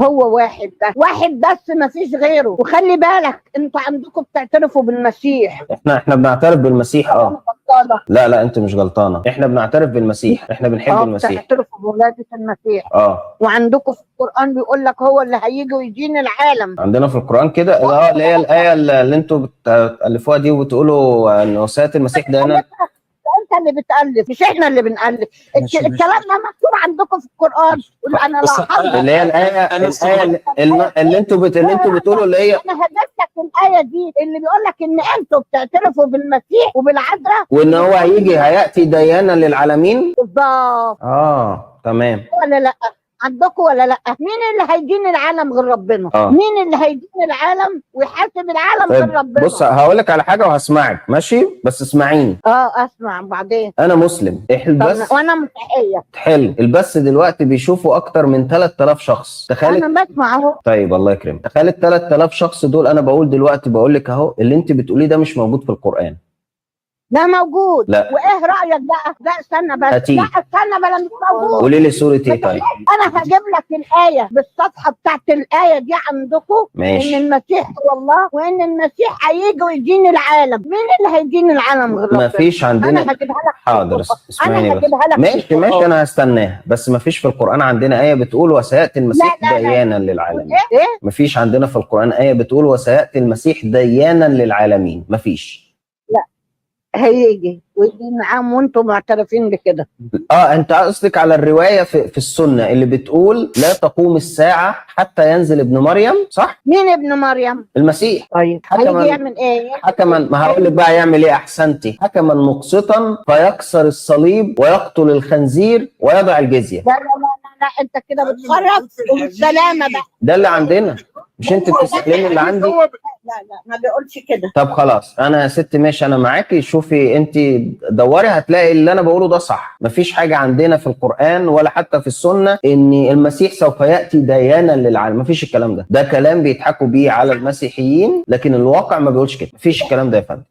هو واحد بس، واحد بس ما فيش غيره. وخلي بالك انتوا عندكم بتعترفوا بالمسيح. احنا بنعترف بالمسيح. انا غلطانة؟ لا لا، انت مش غلطانه، احنا بنعترف بالمسيح، احنا بنحب المسيح. بتعترفوا بولادة المسيح. اه. وعندكم في القرآن بيقول لك هو اللي هيجي ويدين العالم. عندنا في القرآن كده، اللي هي الآية اللي انتوا بتألفوها دي وبتقولوا ان وصية المسيح ده انا انت اللي بتألف، مش احنا اللي بنألف. ماشي، ماشي. الكلام ده مكتوب عندكم في القرآن. انا بس لاحظت. اللي هي الآية أنا الآية استغربت. اللي انتوا بتقولوا اللي هي انا هجيب لك الآية دي اللي بيقول لك ان انتوا بتعترفوا بالمسيح وبالعذراء، وان هو هيجي هيأتي ديانا للعالمين. بالظبط. اه تمام. ولا لا عندكم ولا لا؟ مين اللي هيدين العالم غير ربنا؟ مين اللي هيدين العالم ويحاسب العالم غير طيب ربنا؟ بص، هقول لك على حاجة وهسمعك، ماشي؟ بس اسمعيني. اه اسمع بعدين. انا مسلم. طب البث وانا مسيحية. حلو. البث دلوقتي بيشوفوا اكتر من 3000 شخص، تخيل. انا بسمع اهو. طيب الله يكرمك. تخيل ال 3000 شخص دول، انا بقول دلوقتي، بقول لك اهو، اللي انت بتقوليه ده مش موجود في القرآن. ده موجود. لا. وايه رايك بقى؟ لا استنى بس. هاتيه. لا استنى بلا، مش موجود. قولي لي سورة ايه طيب؟ انا هجيب لك الايه بالصفحه بتاعت الايه دي عندكم. ماشي. ان المسيح هو الله، وان المسيح هيجي ويدين العالم. مين اللي هيدين العالم غير ما ربنا؟ فيش عندنا. انا هجيبها لك. حاضر، اسمعيني انا بس. هجيبها لك. ماشي ماشي، انا هستناها، بس ما فيش في القرآن عندنا آية بتقول وسيأتي المسيح لا، لا، لا. ديانا للعالمين. ايه ايه؟ ما فيش عندنا في القرآن آية بتقول وسيأتي المسيح ديانا للعالمين، ما فيش. هيجي ويدين العالم وانتم معترفين بكده. اه، انت قصدك على الرواية في السنة اللي بتقول لا تقوم الساعة حتى ينزل ابن مريم، صح؟ مين ابن مريم؟ المسيح. طيب حكما- هيجي يعمل ايه؟ حكما، ما هقول لك بقى يعمل ايه. احسنتي، حكما مقسطا فيكسر الصليب ويقتل الخنزير ويضع الجزية. لا لا لا لا، انت كده بتخرف وبالسلامه بقى. ده اللي عندنا، مش انت بتسأليني اللي عندي؟ لا لا، ما بيقولش كده. طب خلاص، انا يا ست ماشي، انا معاكي. شوفي انت دوري هتلاقي اللي انا بقوله ده صح. مفيش حاجة عندنا في القران ولا حتى في السنة ان المسيح سوف ياتي ديانا للعالم، مفيش الكلام ده. ده كلام بيضحكوا بيه على المسيحيين، لكن الواقع ما بيقولش كده. مفيش الكلام ده يا فندم.